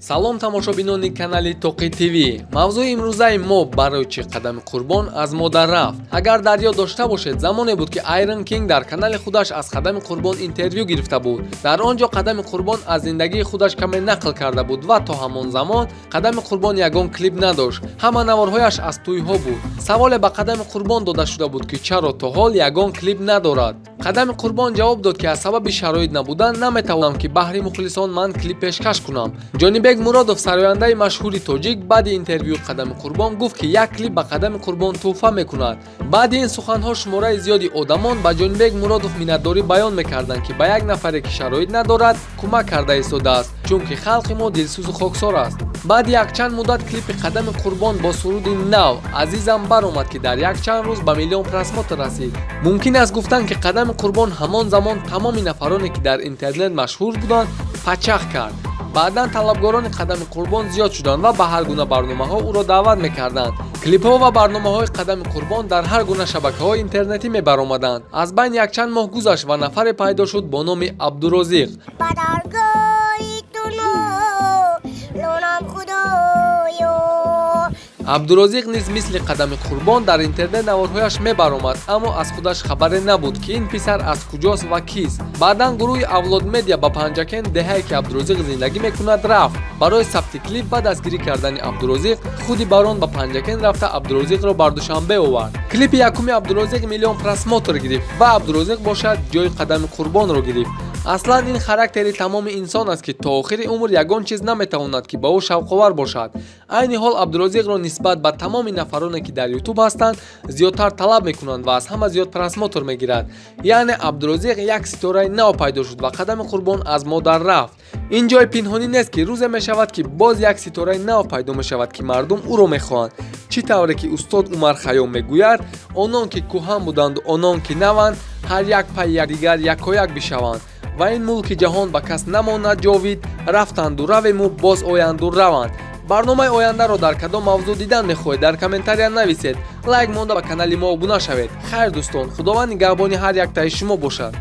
Салом, тамошобинони канали Тоқи ТВ. Мавзӯи имрӯзаи мо: барои чӣ Қадами Қурбон аз мода рафт. Агар дар ёд дошта бошед, замоне буд, ки Айрон Кинг дар канали худаш аз Қадами Қурбон интервю гирифта буд. Дар он ҷо Қадами Қурбон аз зиндагии худаш каме нақл карда буд ва то ҳамон замон Қадами Қурбон ягон клип надошт, ҳама наворҳояш аз тӯйҳо буд. Саволе ба Қадами Қурбон дода шуда буд, ки чаро то ҳол ягон клип надорад. Қадами Қурбон ҷавоб дод, ки аз сабаби шароит набудан наметавонам, ки баҳри мухлисон ман клип пешкаш кунам. Ҷонибек Муродов, сарояндаи машҳури тоҷик, баъди интервюи Қадами Қурбон гуфт, ки як клип ба Қадами Қурбон тӯҳфа мекунад. Баъди ин суханҳо шумораи зиёди одамон ба Ҷонибек Муродов миннатдорӣ баён мекарданд, ки ба як нафаре, ки шароит надорад, кӯмак карда истодааст, чунки халқи мо дилсӯзу хоксор аст. Баъди якчанд муддат клипи Қадами Қурбон бо суруди нав «Азизам» баромад, ки дар якчанд рӯз ба миллион просмотр расид. Мумкин аст гуфтан, ки Қадами Қурбон ҳамон замон тамоми нафароне, ки дар интернет машҳур буданд, пачах кард. Баъдан талабгорони Қадами Қурбон зиёд шуданд ва ба ҳар гуна барномаҳо ӯро даъват мекарданд. Клипҳо ва барномаҳои Қадами Қурбон дар ҳар гуна шабакаҳои интернетӣ мебаромаданд. Аз байн якчанд моҳ гузашт ва нафаре пайдо шуд бо номи Абдурозиқ. Ба даргоҳи ту нолонам, Худоё. Абдурозиқ низ мисли Қадами Қурбон дар интернет наворҳояш мебаромад, аммо аз худаш хабаре набуд, ки ин писар аз куҷост ва кист. Баъдан гурӯҳи Авлод Медиа ба Панҷакент, деҳае ки Абдурозиқ зиндагӣ мекунад, рафт барои сабти клип ва дастгирӣ кардани Абдурозиқ. Худи Барон ба Панҷакент рафта, Абдурозиқро бар Душанбе овард. Клипи якуми Абдурозиқ миллион просмотр гирифт ва Абдурозиқ бошад, ҷои Қадами Қурбонро гирифт. Аслан ин характери тамоми инсон аст, ки то охири умр ягон чиз наметавонад, ки ба ӯ шавқовар бошад. Айни ҳол Абдурозиқро нисбат ба тамоми нафароне, ки дар Ютуб ҳастанд, зиёдтар талаб мекунанд ва аз ҳама зиёд просмотр мегирад. Яъне Абдурозиқ як ситораи нав пайдо шуд ва Қадами Қурбон аз мода рафт. Ин ҷои пинҳонӣ нест, ки рӯзе мешавад, ки боз як ситораи нав пайдо мешавад, ки мардум ӯро мехоҳанд. Чӣ тавре ки устод Умар Хайём мегӯяд: «Онон ки кӯҳан буданду онон ки наванд, ҳар як пайи якдигар якояк бишаванд ва ин мулки ҷаҳон ба кас намонад ҷовид. Рафтанду равему, боз оянду раванд». Барномаи ояндаро дар кадом мавзӯъ дидан мехоҳед, дар комментария нависед, лайк монда, ба канали мо обуна шавед. Хайр, дӯстон, Худованд нигаҳбони ҳар яктаи шумо бошад.